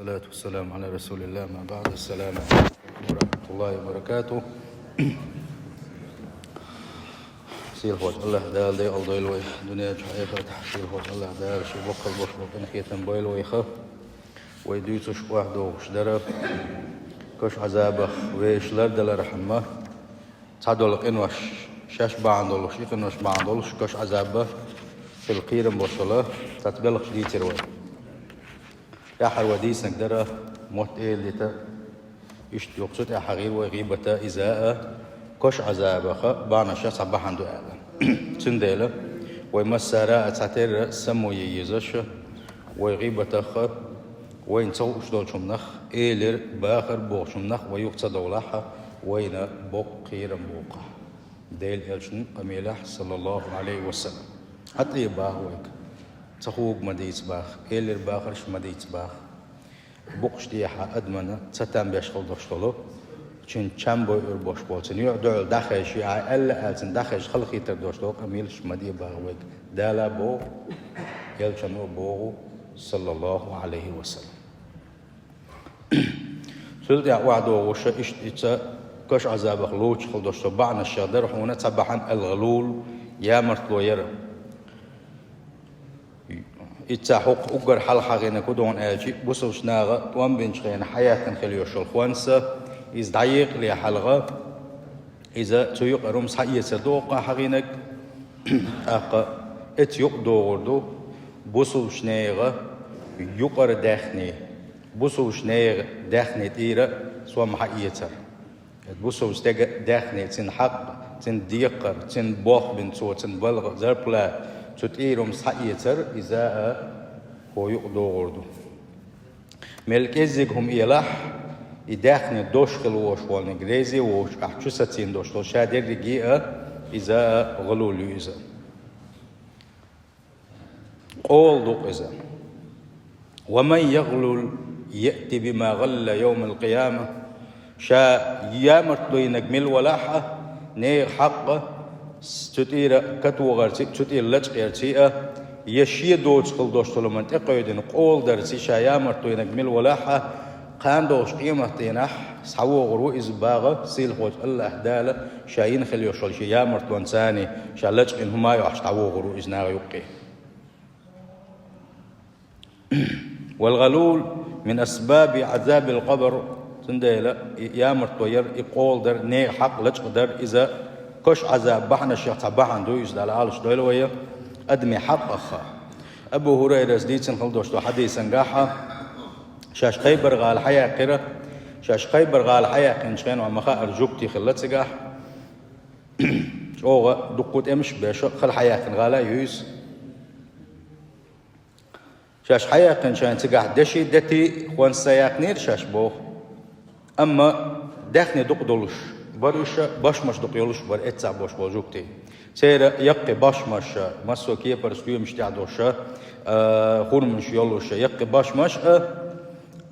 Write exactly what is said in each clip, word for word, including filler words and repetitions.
الصلاة والسلام على رسول الله، أما بعد. السلام عليكم ورحمة الله وبركاته. Сийлахьчу АллахӀ Дала декъал дойла вай, дуьнен чу, эхартахь сийлахьчу АллахӀ Дала шен боккхал болуш болу къинхетам бойла вайх. Вай дуьйцуш охьадогӀуш дара каш Ӏазабах вешан лардалархьама, цхьадолу къинош шаьш бахьана долуш, и къинош бахьана долуш каш Ӏазабах хила кхерам болуш долу цхьацца белхаш дийцира вай. ТӀаьхьара вай дийцинарг дара мотт эладита, иштта юха цу тӀехь хьахийра вай гӀийбата, иза а каш Ӏазабах бахьанаш цхьа бахьана ду аьлла. Цундела вай массара а цхьатерра саммо е езаш, вай гӀийбатах а, вайна ца хууш долчу хӀуманах, элира, бахара бохучу хӀуманах вай юха ца довлахь, вайна боккха кхерам бу кху Делан элчанан къамелехь, саллаллаху Ӏалайхи ва саллам. Хьан тӀе баха вайга? Ца хуург ма дийца баха, элира бахарш ма дийца баха. Букъаш тӀехьа адамна ца там беш хила долуш долу, цуьнан чам бойур болуш болу, цуьнан юьхь дуьхьал дӀахезаш, и Ӏа аьлла аьлла, цуьнан дӀахезаш халахетар долуш долу къамелаш ма де баха вайга. Дала боху, элчано боху, саллаллаху Ӏалайхи ва саллам. Цул тӀаьхьа охьадогӀуша иштта и ца каш Ӏазабах лоцуш хила долуш долу бахьанаш дара хьуна цхьа бахьана: алгӀалул, ямартло яра. Ица хӀокху уггар хьалха хьахийнарг хӀун ду аьлча, бусалбачу наха тӀом бинчу хенахь хьаяьккхина хила йолуш йолу хӀонс, иза дӀаекъале хьалха, иза цу юкъара хӀуманца схьаэцар ду хӀокху хьахийнарг. ТӀаккха эца юкъа догӀур ду бусалбачу нехан юкъара даьхни, бусалбачу нехан даьхни тӀера сом схьаэцар. Бусалба стеган даьхни, цуьнан хьакъ, цуьнан декхар, цуьнан болх бина цо, цуьнан балха, зарплата, цу тӀера хӀуманца схьаэцар, иза а хӀокху юкъа догӀур ду. Мел кӀеззиг хӀума элахь, и даьхни дош хила волуш волниг, реза а воцуш, ахь чу сацийна долуш долу, ша дерриге а, иза а гӀалул ю иза. Къола ду-кх иза. «Ва ман ягълул яъти бима гӀалла явмал къияма». Ша ямарт дойнарг мила валахь а, нехан хьакъ а, цу тӀера катвогӀарций а, цу тӀера лачкъерций а, я шен доцу хила долуш долу хӀуманна тӀекхевдина къола дарций, ша ямарт дойнарг мила валахь а, кхана долуш къематдийнахь схьавогӀур ву иза баха, сийлахьчу АллахӀ Дала ша йина хила йолуш йолу шен ямартлонца, ша лачкъийна хӀума а йохьуш, дӀавогӀур ву иза наха юккъе. «Вал гӀалул мин асбаби Ӏазабил къабр». Цундела и ямартло яра, и къола дара, нехан хьакъ лачкъадар, иза каш Ӏазабан бахьанашех цхьа бахьана ду, иза Дала алуш дойла вай, адамийн хьакъах. Абу ХӀурайрас дийцина хила долуш долу хьадисангахь, шаьш Хайбар-гӀала хьаяьккхира, шаьш Хайбар-гӀала хьаяьккхинчу хенахь ма хаара жуьгти хилла цигахь, чӀогӀа дуккха тӀемаш а беш, хала хьаяьккхина гӀала а ю иза. Шаьш хьаяьккхинчу хенахь цигахь деши, дети, хӀонс ца яьккхинера шаьш боху. Амма даьхни дукха долуш бара уьш, бошмаш дукха йолуш бара эццахь болуш болу жуьгти. Церан яккхий бошмаш, массо а кепара стоьмаш тӀехь долуш, а, хурманаш йолуш, яккхий бошмаш а,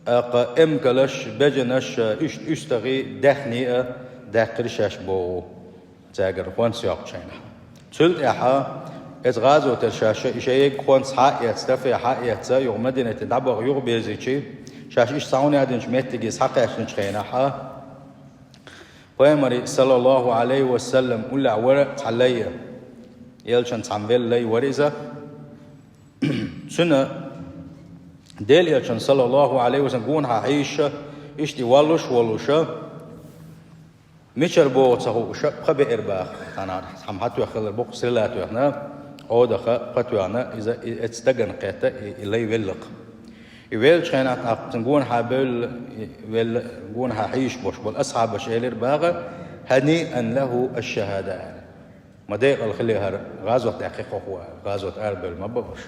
тӀаккха эмкалаш, бежанаш, иштта уьстагӀий, даьхни а даьккхира шаьш боху. Цаьргара хӀонс йоккхучу хенахь. Цул тӀаьхьа, иза гӀазотера шаьш и шайга хӀонс схьа а эцна, дафе схьа а эцна, юха Мадинате дӀабаха юха безичи, шаьш иштта схьа хӀун яздинчу меттиге схьакхаьчначу хенахь, Пайхамаре, саллаллаху Ӏалайхи ва саллам, уллехь вара цхьа лай, элчан цхьамма велла лай вара иза. Цуьнан Делан элчан, саллаллаху Ӏалайхи ва саллам, гонахьа хьийзаш, иштта и воллуш а волуш, мичара богӀу ца хууш, пха беара баха. Цхьана хьан хьан тоьхна хилар бу-кх, стрела тоьхна, Ӏодаха пха тоьхна, иза и эцна дагна кхетта, и, и лай велла-кх. И веллачу хенахь тӀаккха цуьнан гонахьа бевлла, и велла, гонахьа хьийзаш болуш болу асхьабаша элира баха: «Хьаниъан лаху аш-шахада», – аьлла. Ма декъала хилла хӀара, гӀазот даьккхи-кх хӀокхо аьлла, гӀазот арабевлла ма бу уьш.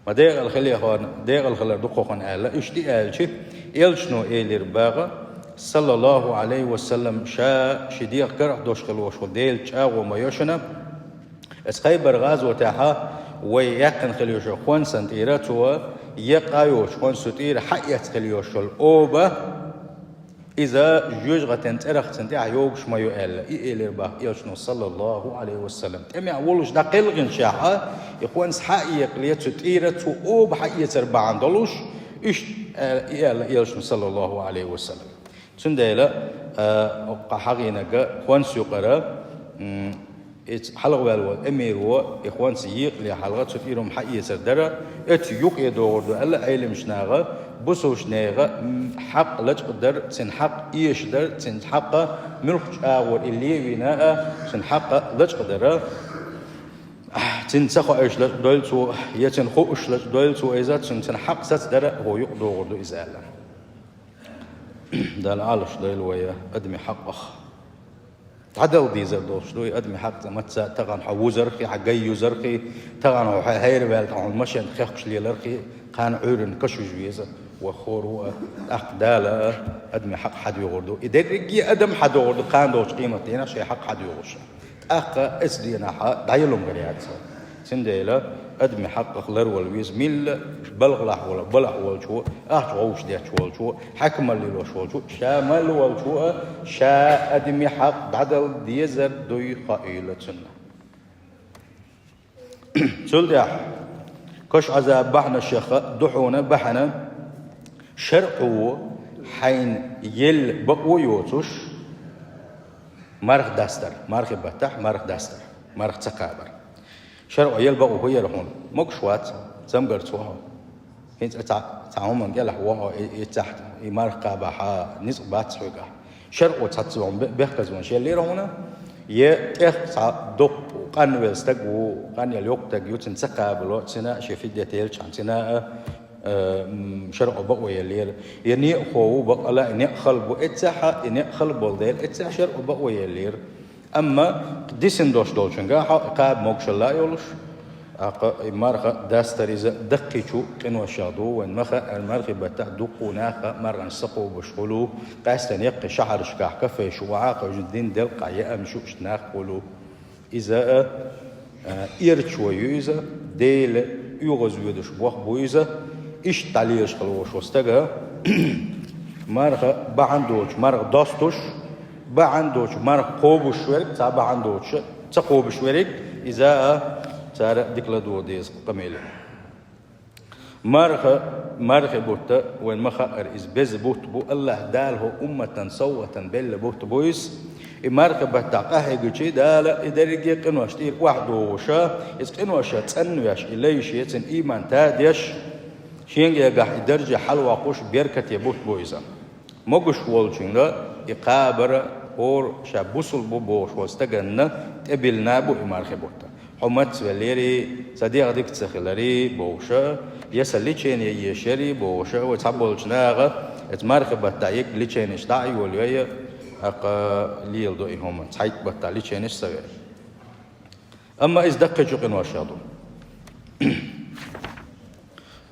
Ма декъала хилла хӀара, декъала хилар ду-кх хӀокхуьнан аьлла, иштта и аьлча, элчано элира баха, саллаллаху Ӏалайхи ва саллам, ша шен дегӀ карахь долуш хила волуш волу Делан чӀагӀо ма йо шуна. Иза Хайбар-гӀазотехьа вай яьккхина хила йолуш йолу хӀонсан тӀера цо, я къа йоцучу хӀонсо тӀера хьаэцна хила йолуш йолу оба, иза жоьжахатин цӀерах цунна тӀехь йогуш ма ю аьлла, и элира баха элчано, саллаллаху Ӏалайхи ва саллам. ТӀемехь волуш дӀакхелхинчехьа, и хӀонс схьа а экъале, цу тӀера цо оба хьаэцар бахьана долуш, иштта аьлла, и аьлла элчано, саллаллаху Ӏалайхи ва саллам. Цундела, а, хьагӀийнарг хӀанз юкъара, м, и хьалхаваьлла волу эмиро и хӀанз екъале хьалха цу тӀера хӀума хьаэцар дара, оцу юкъе догӀур ду аьлла Ӏеламнаха, бусалбанеха, м, хьакъ лачкъадар, цуьнан хьакъ эшадар, цуьнан хьакъ муьлххачу агӀор и левина а, цуьнан хьакъ лачкъадара. Цуьнан ца хоуьйтуш лачкъадойла цо, я цуьнан хууш лачкъадойла цо иза, цуьнан, цуьнан хьакъ сацадар а хӀокху юкъа догӀур ду иза аьлла. Дала Ӏалаш дойла вай адамийн хьакъах. ДӀадала дезар долуш ду и адамийн хьакъ, цкъа мацца а тахана хьо вузарх, хьан гай юзарх, тахана хьо хьайра ваьлла, хьуна машен хехкаш леларх, кхана Ӏуьйранна каш вижа веза, ваххор ву а, тӀаккха Дала а адамийн хьакъ хьадоьгӀур ду. И дерриге а адам хьадогӀур ду, кхана долчу къематдийнахь шайн хьакъ хьадоьгӀуш. ТӀаккха оцу дийнахь дӀаялун гар яц. Цундела адамийн хьакъах ларвала веза милла балхалахь волу, балхахь волчо, ахча гӀовш детташ волчо, хьаькамалла лелош волчо, ша мала волчо а, ша адамийн хьакъ дӀадала дезар дуй хаийла цунна. Цул тӀаьхьа каш Ӏазаб бахьанашех ду хьуна бахьана, шарӀо хьайна елла бакъо йоцуш, марха дастар, мархи баттахь марха дастар, марха ца кхабар. ШарӀо елла бакъо хӀун яра хьуна? Могуш вац, цамгарца ву хьо. ХӀинца цхьа, цхьа хӀуманна кӀелахь ву хьо, и, и цахь, и марха кхабахь ницкъ бац хьоьгахь. ШарӀо цхьацца вон бе-, бехказонаш еллера хьуна, я тӀех цхьа дуккха къанвелла стаг ву, къанъелла йоккха стаг ю, цуьнан ца кхабало, цуьнан а шен фидия теллачхьана, цуьнан а, э, м, шарӀо бакъо еллера. Я некъахо ву, бакъ ала, и некъ хала бу, эццахь а, и некъ хала болу дела, эццахь шарӀо бакъо еллера. Амма дисина долуш долчуьнга хьо кхаба могушалла а йолуш, тӀаккха и марха дастар иза даккхийчу къиношех ду, вайн ма хаъара, мархи баттахь дуккха а нах а марханаш ца кхобуш хуьлу, къаьсттина яккхий шахьаршкахь кафеш охьа а кхуьйсуш, дин делкъахь яа а муьлш нах хуьлу. Иза а, а, эрчо ю иза, Дела оьгӀазвоьдуш бох бу иза, иштта дӀалелаш хила волуш волу стага, марха бахьана доцуш, марха достуш, бахьана доцуш, марха кхобуш верг, цхьа бахьана доцуш, ца кхобуш верг, иза а цара дика ладогӀа деза къамел ю. Марха, мархи бутт, вайн ма хаъара, иза беза бутт бу, АллахӀ Дала хӀокху умматан совгӀатана белла бутт бу иза. И мархи баттахь къахьегча, Дала и дерриге а къинош тӀера охьадогӀуш, иза къиношах цӀанвеш, и лайш, цуьнан ийман тадеш, шен гергахь и дарже хьалавоккхуш, беркате бутт бу иза. Могуш волчуьнга и кхабар, хӀора ша бусалба ву бохуш волу стаганна тӀебиллина бу и мархи бутт. Хьо мацвеллерий, сан дегӀ дика ца хиларий бохуш, я сан лечение еш ярий бохуш, вай цхьаболчу наха, оцу мархи баттахь ерг леченеш дӀа а йолайой, тӀаккха леладо и хӀума, цхьайтта баттахь леченеш ца вер. Амма иза даккхийчу къиношех ду.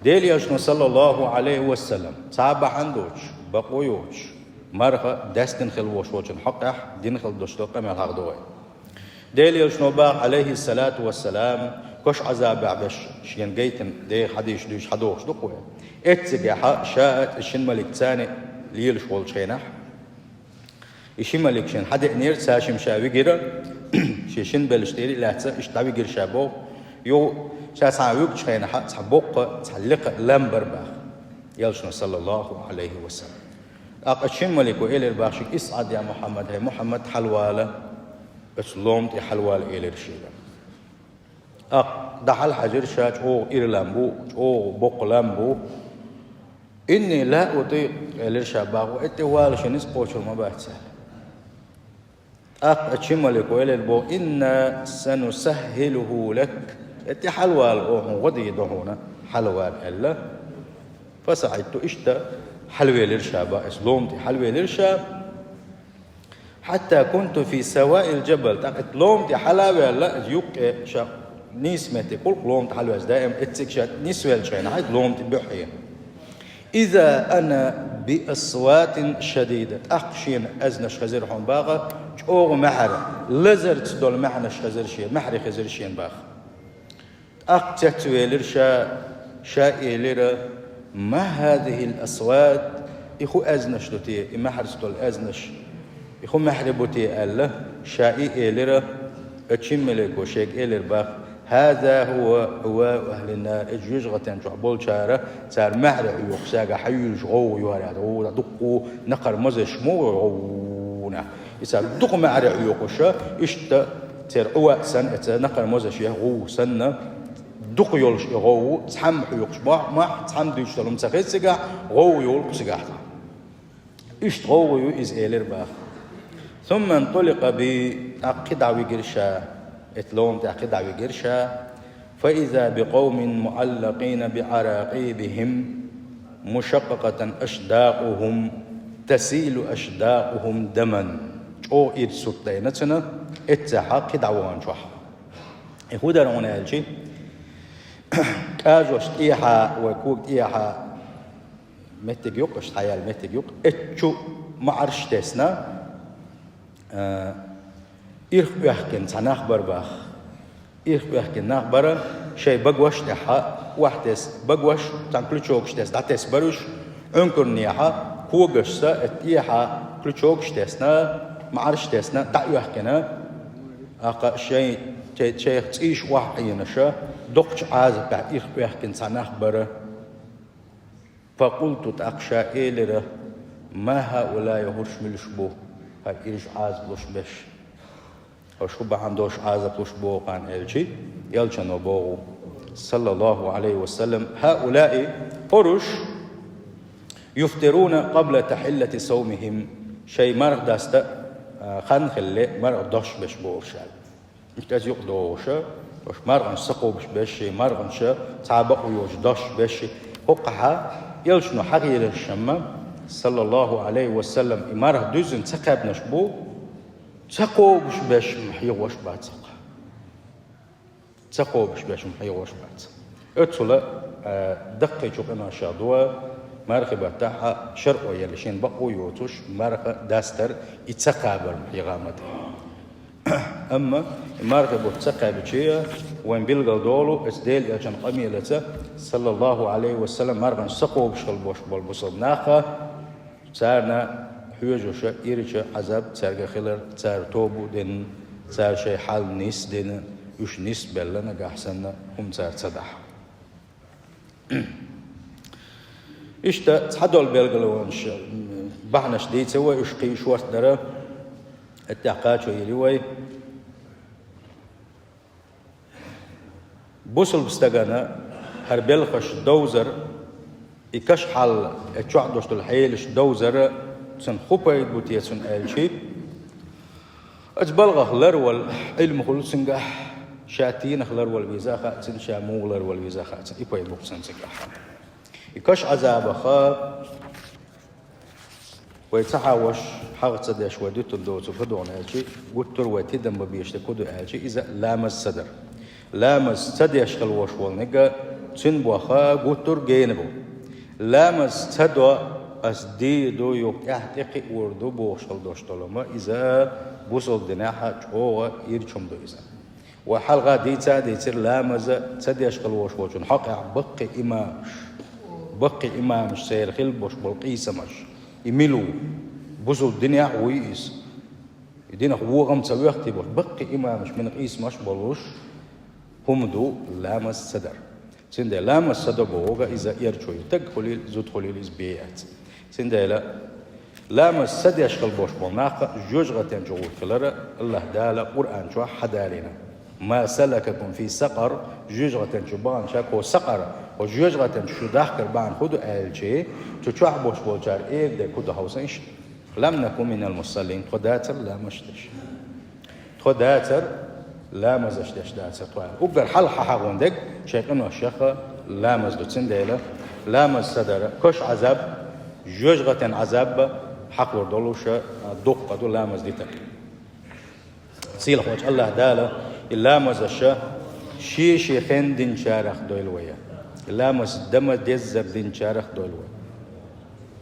Делан Элчано, саллаллаху Ӏалайхи ва саллам, цхьа бахьана доцуш, бакъо йоцуш, марха даьстина хила волуш волчун хьокъехь дина хила долуш долу къамел хьахадо вай. Делан Элчано боху, Ӏалайхи салату ва салам, каш Ӏазабехь беш шена гайтина дехьа хьадисаш дуьйцуш хьадогӀуш ду-кх вай. Эццигехьа ша а, шина малик царна лелаш волчу хенахь, и ши малик шена хьадеънера, цхьа шима ша вигира, шен шина белшаш тӀера а лаьцна, иштта дӀавигира ша боху. Юха ша цхьа вуьгучу хенахь, цхьа боккха, цхьа лекха лам бара боху Элчано, саллаллаху Ӏалайхи ва саллам. ТӀаккха шина малико элира боху шега: «ИсӀад, я Мухьаммад, хӀай Мухьаммад, хьалавала, оцу лома тӀе хьалавала», — элира шега. ТӀаккха дӀахьалахьаьжира ша, чӀогӀа ира лам бу, чӀогӀа боккха лам бу. «Инни ла утӀикъ», — элира ша боху, «хӀетте вала шен ницкъ кхочур ма бац», — аьлла. ТӀаккха шина малико элира боху: «Инна санусаххӀилуху лак», «хӀетте хьалавала, оха хьуна гӀо дийр ду хьуна, хьалавала», — аьлла. ФасаӀидту, иштта хьалавелира ша боху, оцу лома тӀе хьалавелира ша. «Хьатта кунту фи саваил джабал». ТӀаккха и лома тӀе хьала а ваьлла, иза юккъе ша нийса метте, кхул-кх лома тӀе хьалаваьлча, даим эцциг ша нисвеллачу хенахь, иза лома тӀе буьххье. «Иза ана би асватин шадида». ТӀаккха шена аьзнаш хезира хьуна боху, чӀогӀа маьхьара, лазарца долу маьхьанаш хезира шена, маьхьарий хезира шена боху. ТӀаккха цецвелира ша, ша элира: «Ма хӀазихил асват? И хӀун аьзнаш ду те, и маьхьарца долу аьзнаш? И хӀун маьхьарий бу те?» — аьлла, ша и элира, оцу шина малико шега элира боху: «هذا هو هواء أهل النار», и жоьжахатен чохь болчара, цара маьхьарий хьоькхуш, цаьргахь хьайоьлуш гӀовгӀа ю хӀара, гӀовгӀа дуккха накхара мозаш ма ву гӀовгӀа. И цара дукха маьхьарий хьоькхуш, иштта церан Ӏу а санна, и церан накхара мозаш я гӀовгӀа санна, дукха йолуш и гӀовгӀа, цхьамма хьоькхуш бохь-, мохь, цхьамма дуьйцуш долу хӀума ца хеза цигахь, гӀовгӀа йолу кху цигахь. Иштта гӀовгӀа ю иза, элира боху. «ثم انطلق بي», тӀаккха кхидӀа вигира ша, эцу ломан тӀехь кхидӀа вигира ша. «فإذا بقوم معلقين بعراقيبهم مشققة أشداقهم تسيل أشداقهم دما». ЧӀогӀа ирча сурт дайна цуьнан, эццехь кхидӀа вахана чохь. И хӀун дара хьуна аьлча, кӀажош тӀехьа, вай кога тӀехьа, меттиг юкъа, аша дӀаяьлла меттиг юкъа, эццу маӀарш тесна, а, ирх оьхкина цхьа нах бара боху. Ирх оьхкина нах бара, шайн багош а тӀехьа, охьатесна багош, цхьана крючокаш тесна, дӀатесна бара уьш, Ӏункурнехьа, когашца, и тӀехьа крючокаш тесна, маӀарш тесна, дӀаоьхкина, аккха шайн, шай-, шайх цӀийш охьаӀенош, доккхачу Ӏазапехь ирх оьхкина цхьа нах бара. «فقلت», тӀаккха ша элира: «ما هؤلاء», хӀорш муьлш бу, хӀара ирча Ӏазап луш берш? ХӀорш хӀун бахьана долуш Ӏазап луш боху хьан аьлча, элчано боху, саллаллаху Ӏалайхи ва саллам: «هؤلاء», хӀорш, «يفطرون قبل تحلة صومهم», шайн марха даста, а, хан хилале, марха дош беш боху ша. Иштта иза юкъа догӀуша, уьш марханаш ца кхобуш бешший, марханаш цхьа бакъо йоцуш дош бешший. ХӀокхахьа элчано хьахийраш шамма, саллаллаху Ӏалайхи ва саллам, и марха дуьззина ца кхаьбнаш бу, ца кхобуш беш хьехош бац хӀокхахь. Ца кхобуш беш хьехош бац. Оццула, а, даккхийчу къиношах ду, мархи баттахь а шаръо елла, шен бакъо йоцуш, марха дастар и ца кхабар хьехамат. Амма и мархи бутт ца кхаьбча, вайн билгал долу, эцу Делан элчан къамелаца, саллаллаху Ӏалайхи ва саллам, марханаш ца кхобуш хила бош болу бусалба наха, царна хьоьжуша ирча Ӏазаб цаьрга хилар, цара тоба а дина, цара шайн хьал нис а дина, уьш нис а белла нагахь санна, хӀума цара ца дахь. Иштта цхьадолу белгалонаш, бахьанаш дийца вай, уьш кхин шорта дара, тӀехь кхачо йири вай. Бусалба стагана хӀара белхаш довзар, и каш хьал, и чохь долуш долу хьелаш довзар, цунна хӀун пайда бу те цунна аьлча, оцу балхах ларвала Ӏилма хуьлу цуьнгахь, ша тийнах ларвала веза а хаьа цунна, ша муха ларвала веза а хаьа цунна, и пайда бу цунна цигахь. И каш Ӏазабах вай ца хьахош, хьагӀ ца деш вай дуьтун доцург хӀун ду аьлча, гуттар а вай тидам бан безаш дерг хӀун ду аьлча, иза ламаз ца дар. Ламаз ца деш хила вош волниг, цуьнан боху гуттар а гена бу. Ламаз ца до, ас дийр ду, юха тӀаьхьа тӀекхиор ду бохуш хила дош долу хӀума, иза бусалба динехь чӀогӀа ирча хӀума ду иза. Вай хьалха дийца а дийцира, ламаз ца деш хила вош волчун хьокъехь баккхий имамаш, баккхий имамаш, церан хила бош болу къийсамаш. И мила ву? Бусалба динехь а вуй иза? И динах вогӀам ца вехти бош баккхий имамаш, мила къийсамаш болуш хӀума ду ламаз ца дар. Цундела ламаз ца до бохург иза ирча ю, стаг хуьлийла, зуда хуьлийла, иза бен яц. Цундела ламаз ца деш хила бош болу нах жоьжахатен чу гӀур хилар АллахӀ Дала Къуръан чохь хьадалийна: «ما سلككم في سقر», жоьжахатен чу бахана ша, хӀо сакъар, хӀо жоьжахатен чу шу дахкар бахана хӀун ду аьлча, цу чохь бош болчара эр дерг хӀун ду хьовса иштта: «لم نك من المصلين», тхо дацара ламазаш деш. Тхо дацара, ламазаш деш дацара тхо аьлла. Уггар хьалха хьахьагӀун дерг шайн къиношех ламаз ду, цундела ламаз ца дара, каш Ӏазаб, жоьжахатен Ӏазаб хьакхалур долуш дуккха ду ламаз дитар. Сийлахьволчу АллахӀ Дала и ламазаш шен-шен хенна динчарах дойла вай. И ламаз дан ма деззара динчарах дойла вай.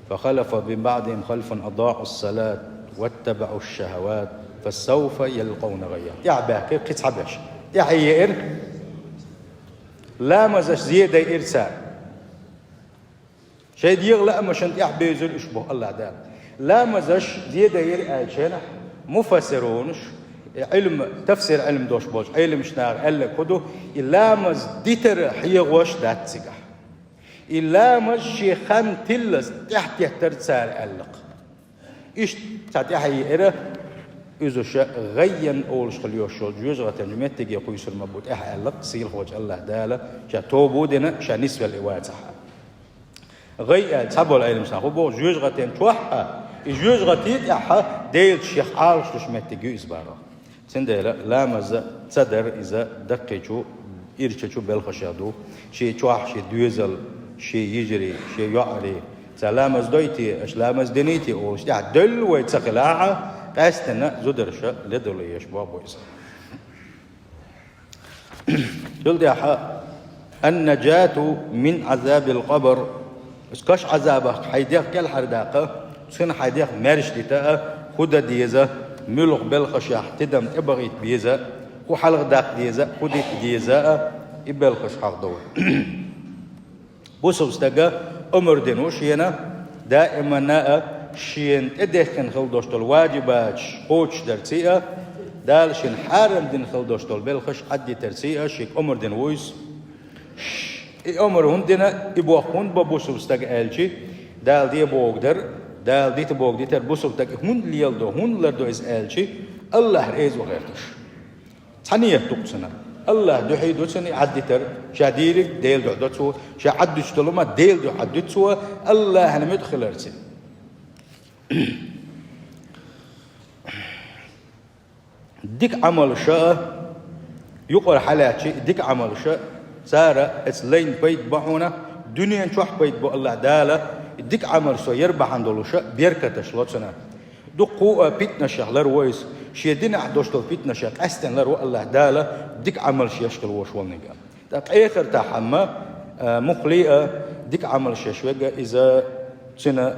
«فخلف من بعدهم خلف أضاعوا الصلاة واتبعوا الشهوات فسوف يلقون غيا». ТӀаьхьа баьккхира кхин цхьа беш. ТӀаьхьа еара. Ламазаш зен дайира цара. Шайн дегӀан лаамашна тӀаьхьа бевзира уьш боху АллахӀ Дала. Ламазаш зен дайира аьллачу хенахь, муфассиронаш, Ӏилма, тафсир Ӏилма долуш болчу Ӏеламнаха аьлларг хӀун ду, и ламаз дитар хьехош дац цигахь. И ламаз шен хан тиллаза тӀаьхьатеттара цара аьлла-кх. Иштта цхьа тӀаьхьа еара, иза ша гӀайян олуш хила йолуш йолчу жоьжахатин меттиге кхуьйсур ма бу тӀаьхьа аьлла-кх, сийлахьчу АллахӀ Дала ша тоба а дина, ша нисвелла и вацахь. ГӀай аьлла цхьаболу Ӏеламнаха хӀун боху, жоьжахатин чохь а, и жоьжахати тӀехь а Делаца шех Ӏалашдеш меттиг ю иза бахара. Цундела ламаз ца дар иза даккхийчу, ирчачу белхашех ду. Шен чохь, шен доьзал, шен йижарий, шен йоӀарий. Ца ламаз дой те, аша ламаз диний те олуш тӀехь девлла вай ца хилахь а, къаьсттина зударша ледарло еш боху иза. Цул тӀаьхьа: «Ан-наджату мин Ӏазабил къабр». Каш Ӏазабах хьайн дегӀ кӀелхьардаккха, цуьнан хьайн дегӀ маьрша дита а, хӀун дан деза, муьлха белхашехь тидам тӀебахийта беза, хӀун хьалха даккха деза, хӀун дита деза а, и белхаш хьахдо вай. Бусалба стага омра дина ву шена, даимана а шена тӀедехкина хила долуш долу ваджибаташ кхочушдарций а, Дала шена хьарам дина хила долуш долу белхаш Ӏаддитарций а шега омра дина ву иза. И омра хӀунда дина, и боху хӀунда бо бусалба стага аьлчи, Дала де бохург дар, Дала дита бохург дитар бусалба стага хӀунда леладо, хӀунда лардо иза аьлчи, АллахӀ реза ву гӀерташ. Цхьа ният ду-кх цуьнан. АллахӀ дуьхьий ду цуьнан и Ӏаддитар, ша дийриг Делан дуьхьа до цо, ша Ӏаддуьтуш долу ма Делан дуьхьа Ӏаддуьту цо, АллахӀана муьтӀахь хилар цуьнан. Дика Ӏамалша а, юкъара хьалаьцчи дика Ӏамалша, цара эца лайна пайда бо хьуна, дуьнен чохь пайда бо АллахӀ Дала, и дика Ӏамал со яр бахьана долуша беркаташ ло цуьнан. Дуккху а питнашех лар ву иза, шен динехь долуш долу питнашех къаьсттина лар ву АллахӀ Дала дика Ӏамалш еш хила волуш волниг а. ТӀаккха эхартахь амма, а, муххале а дика Ӏамалш еш верг а иза цуьнан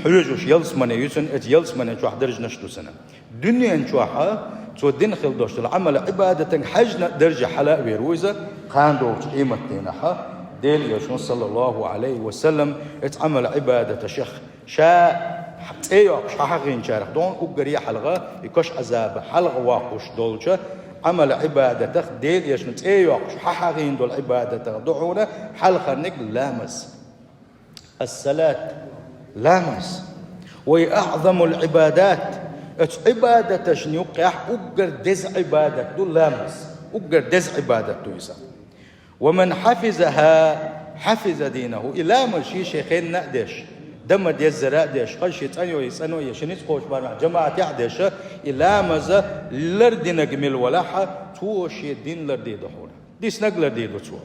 хьоьжуш ялсамане ю цуьнан, эца ялсамане чохь даржанаш ду цуьнан. Дуьнен чохь а цо дина хила долуш долу Ӏамал-Ӏибадатан хьаьжна дарже хьала а вер ву иза, кхана долчу къематдийнахь а Делан Элчано, саллаллаху Ӏалайхи ва саллам, эца Ӏамал-Ӏибадаташех ша цӀе йоккхуш хьахьахийначарах ду хьуна уггаре а хьалха, и каш Ӏазаба хьалха воккхуш долчу Ӏамал-Ӏибадатах, Делан Элчано цӀе йоккхуш хьахьахийна долу Ӏибадатах ду хьуна хьалхарниг ламаз. Ас-салат, ламаз. Ва хия аӀзамул Ӏибадат, оцу Ӏибадаташна юккъехь уггар деза Ӏибадат ду ламаз. Уггар деза Ӏибадат ду иза. «Ва ман хьафизаха, хьафиза динаху». И ламаз шен-шен хенна а деш, дан ма-деззара а деш, хаза шен цӀанйой, цӀанойой, шен ницкъ кхочу барамехь жамаӀатехь а деш, и ламаз лардинарг мила валахь а, цо шен дин лардийр ду хьуна. Диснарг лардийр ду цо.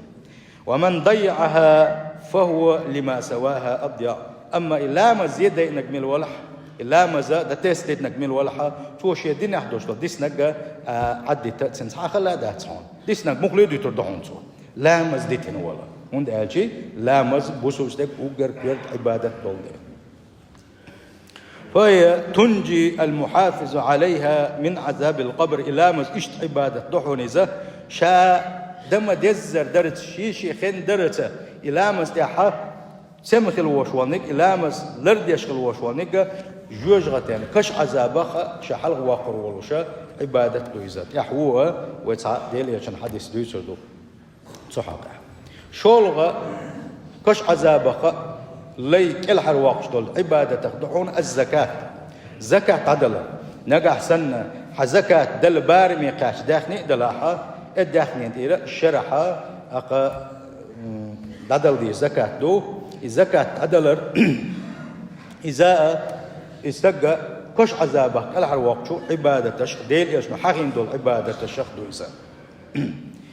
«Ва ман даййаӀаха, фа хува лима саваха адйаӀ». Амма и ламаз зе дайинарг мила валахь, и ламаз дан тесна дитинарг мила валахь а, цо шен динехь долуш долу диснарг а, а, Ӏаддита а цуьнан цхьа а хала а дац хьуна. Диснарг муххале а дуьтур ду хьуна цо. Ламаз дитина вала. ХӀунда аьлча ламаз бусалба стеган уггар коьрта Ӏибадат долу дела. «Фа хия тунджи ал-мухьафиза Ӏалайха мин Ӏазабил къабр». И ламаз иштта Ӏибадат ду хьуна иза, ша дан ма-деззара дарца, шен-шен хенна дарца, и ламаз тӀехь а сема хила волуш волниг, и ламаз лардеш хила волуш волниг а, жоьжахатин каш Ӏазабах а ша хьалха воккхур волуша Ӏибадат ду иза. ТӀехь ву а, вай цхьа Делан Элчан хьадис дуьйцур ду цу хьокъехь. ШолгӀа каш Ӏазабах а лай кӀелхьарвоккхуш долу Ӏибадатах ду хьуна аз-закат. Закат дӀадалар. Нагахь санна хьан закат дала бараме кхаьчча даьхни а далахь а, э даьхнин тӀера шарахь а, акха, м, дӀадала деза закат ду. И закат дӀадалар, иза а, и стаг а каш Ӏазабах кӀелхьарвоккхучу Ӏибадаташах, Делан Элчано хьахийна долу Ӏибадаташах ду иза.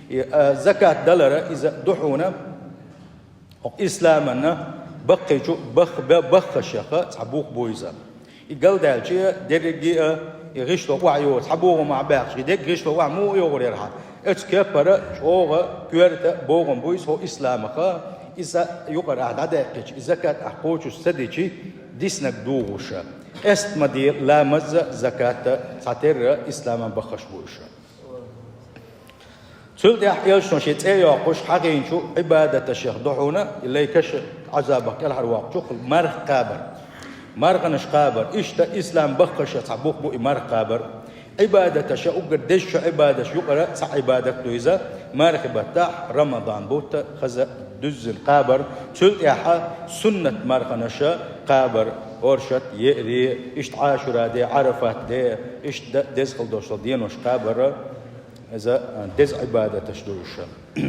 И, а, закат далара иза ду хьуна, хӀокху исламан баккхийчу бах-, бе-, баххашех цхьа бух бу иза. И галдаьлча, дерриге а, и гӀишло охьайогӀу, цхьа богӀам охьабаьккхича, и дерриг гӀишло охьа муха йогӀур яра хьан? Оцу кепара чӀогӀа коьрта богӀам бу иза хӀокху исламах, иза юкъара ахь дӀадаьккхича, и закат ахь кхочуш ца дичи, диснарг дугӀуша. Къеста ма де ламаз а, закат а, цхьатерра исламан баххаш бу уьш. Цул тӀаьхьа Элчано шен цӀе йоккхуш хьахийначу Ӏибадаташех ду хьуна, и лай каш Ӏазабах кӀелхьарвоккхучух марха кхабар. Марханаш кхабар. Иштта ислам баххашех цхьа бух бу и марха кхабар. Ӏибадаташа, уггар дезачу Ӏибадаташа юкъара цхьа Ӏибадат ду иза, мархи баттахь, Рамадан бутт, хаза дуьззина кхабар, цул тӀаьхьа суннат марханаша кхабар, оршот, еари, иштта Ӏашура де, Ӏарафат де, иштта деза хила долуш долу денош кхабар, иза, а, деза Ӏибадаташ ду уьш.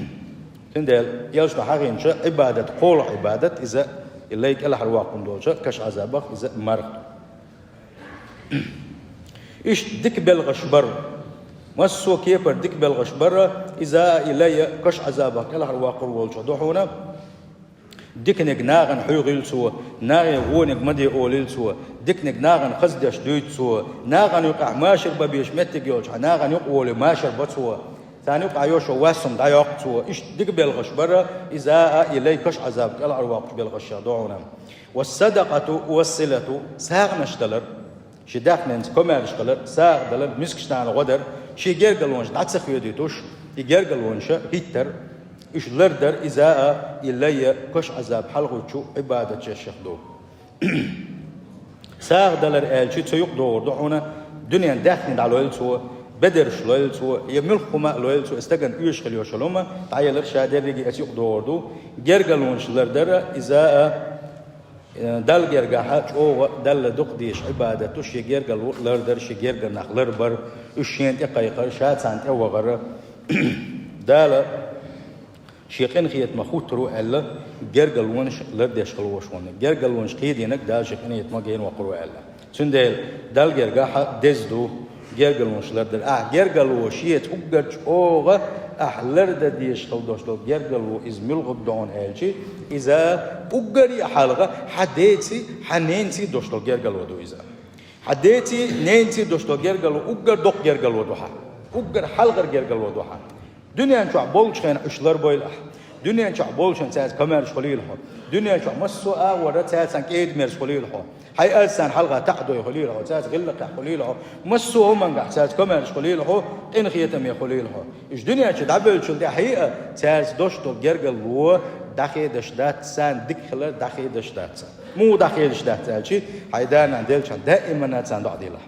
Цундела, элчано хьахийначу Ӏибадат, кхоалгӀа Ӏибадат, иза и лай кӀелхьарваккхарна долчу каш Ӏазабах иза марха ду. Иштта дика белхаш бар. Массо а кепара дика белхаш бар, иза а и лай а каш Ӏазабах кӀелхьарваккхар волчохь ду хьуна. Диканиг нахана хьоьхийла цо, нахе вониг ма де олийла цо, диканиг нахана хаза деш дуьйцу цо, нахана юкъахь машар бан безаш меттиг йолчохь, нахана юкъа волий машар бо цо, царна юкъахь йолуш йолу вас хӀума дӀайоккху цо. Иштта дика белхаш бар, иза а и лай каш Ӏазабах кӀелхьарвоккхуш белхашех ду хьуна. Ва садакъату ва силату, сагӀанаш далар, шен даьхненца комаьрша хилар, сагӀа далар, мискачу нахана гӀо дар, шен гергарлонаш дӀа ца хедуьйтуш, и гергарлонаш хӀиттар, уьш лардар, иза а и лай а каш Ӏазаб хьалхуьттучу Ӏибадатех ду. СагӀа далар аьлча, цу юкъа догӀур ду хьуна, дуьненан даьхни дӀалойла цо, бедарш лойла цо, я муьлхха хӀума а лойла цо, и стагана оьшуш хила йолуш йолу хӀума дӀаялар, ша дерриге а цу юкъа догӀур ду, гергарлонаш лардар, иза а, э, Далла гергахь чӀогӀа Далла дукха дезаш Ӏибадат ду, шен гергарло лардар, шен гергара нах ларбар, уьш шена тӀе кхайкхар, ша царна тӀе вахар. Дала шен къинхетамах хӀуттур ву аьлла, гергарлонаш лардеш хила волуш ву. Гергарлонаш кхедийнарг Дала шен къинхетамах генавоккхур ву аьлла. Цундела Далла гергахь деза ду гергарлонаш лардар. Ахь гергарло шеца уггар чӀогӀа ахь лардан дезаш хила долуш долу гергарло иза муьлхарг ду хьуна аьлча, иза уггаре а хьалха хьан деций, хьан ненаций долуш долу гергарло ду иза. Хьан деций, ненаций долуш долу гергарло уггар доккха гергарло ду хьан. Уггар хьалхара гергарло ду хьан. Дуьнен чохь болчу хенахь уьш ларбойла ахь. Дуьнен чохь болчу хенахь цаьрца комаьрша хуьлийла хьо. Дуьнен чохь массо а агӀор цаьрца кӀеда-мерза хуьлийла хьо. Хьайн аз царна хьалха таӀадой хуьлийла хьо, цаьрца гӀиллакхехь хуьлийла хьо. Массо а хӀумангахь цаьрца комаьрша хуьлийла хьо, къинхетаме хуьлийла хьо. Уьш дуьнен чу дӀабевллачул тӀаьхьа а цаьрца долуш долу гергарло дӀахедаш дац, царна дика хилар дӀахедаш дац. Муха дӀахедаш дац аьлча, хьайн да-нана делчахьана даимана царна доӀа делахь.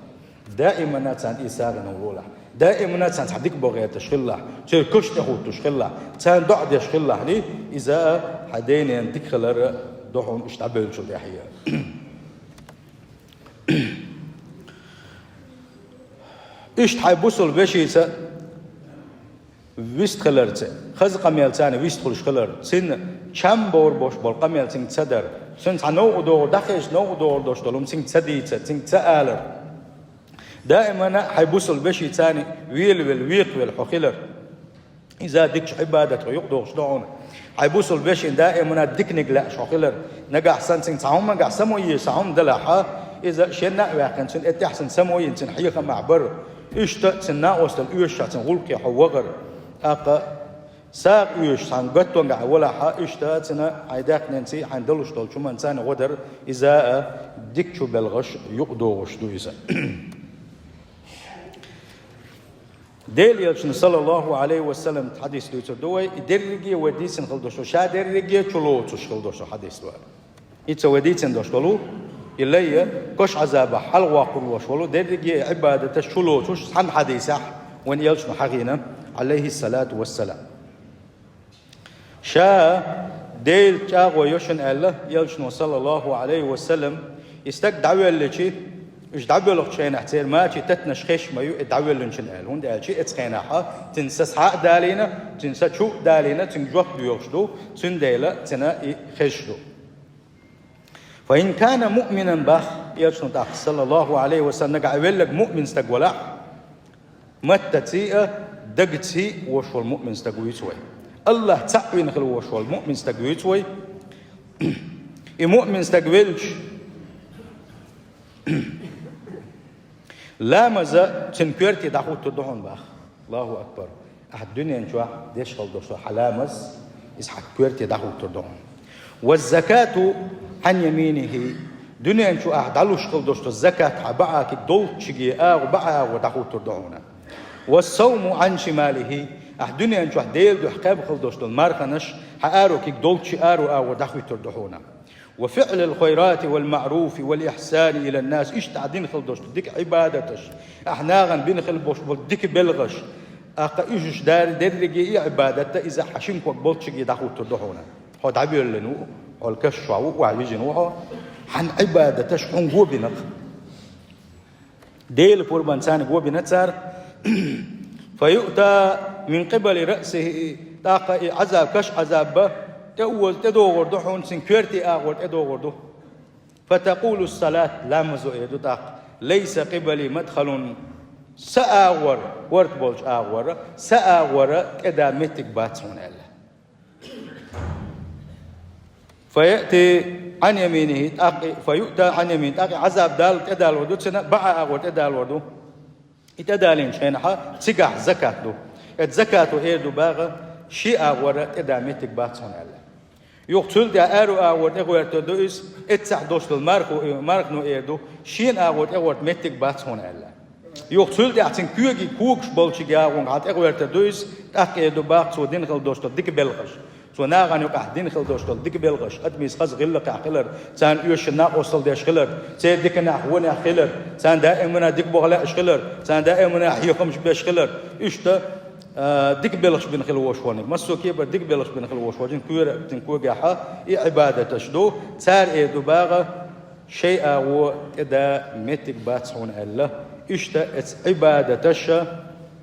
Даимана царна тӀе сагӀина лолахь. Даимана царна цхьа дика бохеташ хилалахь. Церан каш тӀехӀуттуш хилалахь. Царна доӀа деш хилалахь. Иза а хьан ден-ненан дика хилар ду хьуна уьш дӀабевллачул тӀаьхьа. Иштта хьайн бусалба вешица вистхиларца, хаза къамел царна вистхуьлуш хилар, цуьнан чам бовр бош болу къамел цуьнга ца дар, цуьнан цхьа новкъа догӀур, дӀахезча новкъа догӀур долуш долу хӀума цуьнга ца дийца, цуьнга ца алар. Даимана хьайн бусалба вешица велавелла, векхавелла хьо хилар. Иза дикачу Ӏибадатах юкъадогӀуш ду хьуна. Хьайн бусалба вешина даимана диканиг лаьаш хьо хилар. Нагахь санна цуьнга цхьа хӀуманехь само еза, цхьа хӀума далахь, иза шенна а ваьккхина, цуьнан тӀехь санна само йина, цуьнан хьехамехь бар. Иштта цуьнан накъосталла оьшуш цуьнан гӀуллакхе хьо вахар. ТӀаккха сагӀа оьшуш цхьана гатонгахь валахь, иштта цуьнан хьайн даьхненций, хьайн далуш долчу хӀуманций гӀо дар, иза а дикачу белхаш юкъадогӀуш ду иза. Делан Элчано, саллаллаху Ӏалайхи ва саллам, хьадис дуьйцур ду вай, и дерриге а вай дийцина хила долуш, ша дерриге а чулоцуш хила долуш хьадис ду. Иза вай дийцина долуш долу, и лай а каш Ӏазабах хьалхавоккхур волуш волу, дерриге а Ӏибадаташ чулоцуш цхьана хьадисехь вайн Элчано хьахийна, Ӏалайхиссалату вассалам. Ша Делан чӀагӀо йо шуна аьлла, Элчано, саллаллаху Ӏалайхи ва саллам, и стаг дӀавоьлличи, уьш дӀабоьлхучу хенахь церан мачийн татанаш хезаш ма ю и дӀавоьллинчун аьлла. ХӀунда аьлча оцу хенахь цуьнан са схьа а далийна, цуьнан са чу а далийна, цуьнга жоп доьхуш ду, цундела цуьнан и хезаш ду. «Фа ин кана муъминан», бах Элчано тӀаккха, саллаллаху Ӏалайхи ва саллам, нагахь велларг муъмин стаг валахь, маттаций а, дагаций а вош волу муъмин стаг вуьйцу вай. АллахӀ цхьаъ вина хила вош волу муъмин стаг вуьйцу вай. И муъмин стаг велча, ламаза цуьнан коьрте дӀахӀуттур ду хьуна, бах. Аллаху акбар. Ахьа дуьнен чохь деш хила долуш хьан ламаз, иза хьан коьрте дӀахӀуттур ду хьуна. «Ва закату Ӏан яминихи». Дуьнен чу ахьа дӀалуш хила долуш ду закат, хьан баьӀакиг долччиге агӀо, баьӀагӀо дӀахӀуттур ду хьуна. «Ва савму Ӏан шималихи». Ахьа дуьнен чохь Делан дуьхьа кхаьбна хила долуш долу марханаш, хьан арокиг долччи аро агӀо дӀахӀуьттур ду хьуна. وفعل الخيرات والمعروف والإحسان إلى الناس. Иштта дина хила долчу дика Ӏибадаташ, ахь нахана бина хила болуш болу дика белхаш, тӀаккха уьш дерриге а Ӏибадат, иза хьан шина ког болччиге дӀахӀуттур ду хьуна. Хьо дӀабоьллина ву, хьо каш чохь ву, охьа вижина ву хьо, хьан Ӏибадаташ хьуна го бина-кх. Делан пурбанца царна го бина цара. فيؤتى من قبل رأسه, тӀаккха и Ӏазаб, каш Ӏазаб бан, тӀе оза, тӀедогӀур ду хьуна, цуьнан коьрте агӀор тӀедогӀур ду. فتقول الصلاة, ламазо эр ду тӀаккха: ليس قبلي مدخل, сан агӀор, корта болчу агӀор, сан агӀор тӀедан меттиг бац хьуна аьлла. فيأتي عن يمينه, тӀаккха, فيؤتى عن يمينه, тӀаккха Ӏазаб дала тӀедалор ду цуьнан, бӀа агӀор тӀедалор ду. И тӀедалийначу хенахь цигахь закат ду. Эцу закато эр ду баха: шен агӀор тӀедан меттиг бац хьуна аьлла. Юха цул тӀаьхьа аьрру агӀор тӀегӀертар ду иза, эццахь долуш долу мархо, мархано эр ду: шена агӀор тӀегӀорта меттиг бац хьуна аьлла. Юха цул тӀаьхьа цуьнан коьги когаш болчу агӀор хьан тӀегӀертар ду иза, тӀаккха эр ду баха цо дина хила долуш долу дика белхаш. Цо нахана юкъахь дина хила долуш долу дика белхаш, адамийн хаза гӀиллакхехь хилар, царна оьшуш накъосталла деш хилар, церан диканехь, вонехь хилар, царна даимана дика боху лаьаш хилар, царна даимана хьехамаш беш хилар. Иштта, а, дика белхаш бина хила волуш верг, массо а кепара дика белхаш бина хила волуш верг, коьртан когехь и Ӏибадаташ ду, цара эр ду баха: шен агӀор тӀедан меттиг бац хьуна аьлла. Иштта эцу Ӏибадаташа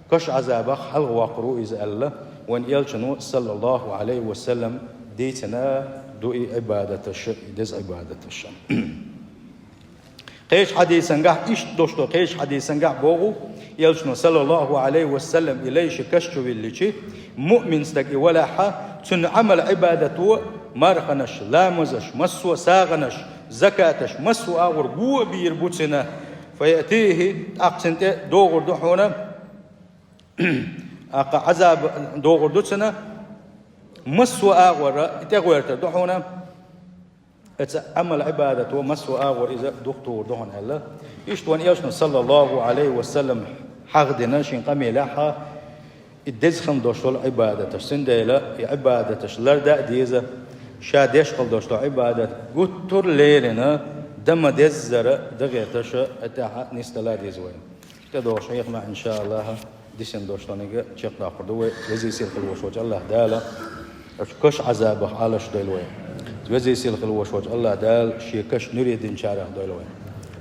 каш Ӏазабах хьалхавоккхур ву иза аьлла, вайн элчано, саллаллаху Ӏалайхи ва саллам, дийцина ду и Ӏибадаташа, и деза Ӏибадаташа. Кхечу хьадисангахь иштта долуш ду, кхечу хьадисангахь боху, элчано, саллаллаху Ӏалайхи ва саллам, и лай ши каш чу вилличи, муъмин стаг и валахьа, цуьнан Ӏамал-Ӏибадато, марханаш, ламазаш, массо а сагӀанаш, закаташ, массо а агӀор го а бийр бу цуьнан. فيأتيه, тӀаккха цуьнан тӀе догӀур ду хьуна, тӀаккха Ӏазаб догӀур ду цуьнан, массо а агӀора и тӀегӀертар ду хьуна, эцу Ӏамал-Ӏибадато массо а агӀор иза дукха тухур ду хьуна аьлла. Иштта вайн элчано, саллаллаху Ӏалайхи ва саллам, хьахдина шен къамелехьа, и деза хила долуш долу Ӏибадаташ. Цундела и Ӏибадаташ лардан а деза, ша деш хила долуш долу Ӏибадат гуттар а леррина, дан ма-деззара, дан гӀерташ, тӀаьхьа нисдала а деза вай. ТӀедогӀуш хьехамехь, иншааллахӀ, дисина долуш долниг чекхдоккхур ду вай. Везий сийлахь хила волуш волчу АллахӀ Дала оцу каш Ӏазабах Ӏалаш дойла вай. Везий сийлахь хила волуш волчу АллахӀ Дала шен каш нуьре динчарах дойла вай.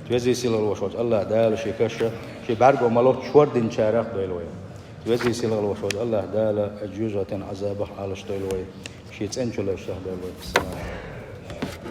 Везий сийлахь хила волуш волчу АллахӀ Дала шен каш шен бӀаьрго ма-лоццуш хӀор динчарах дойла вай. Везий сийлахь хила волуш волчу АллахӀ Дала жоьжахатин Ӏазабах Ӏалаш дойла вай. Шен цӀен чулайшах дойла вай. Ассаламу Ӏалайкум.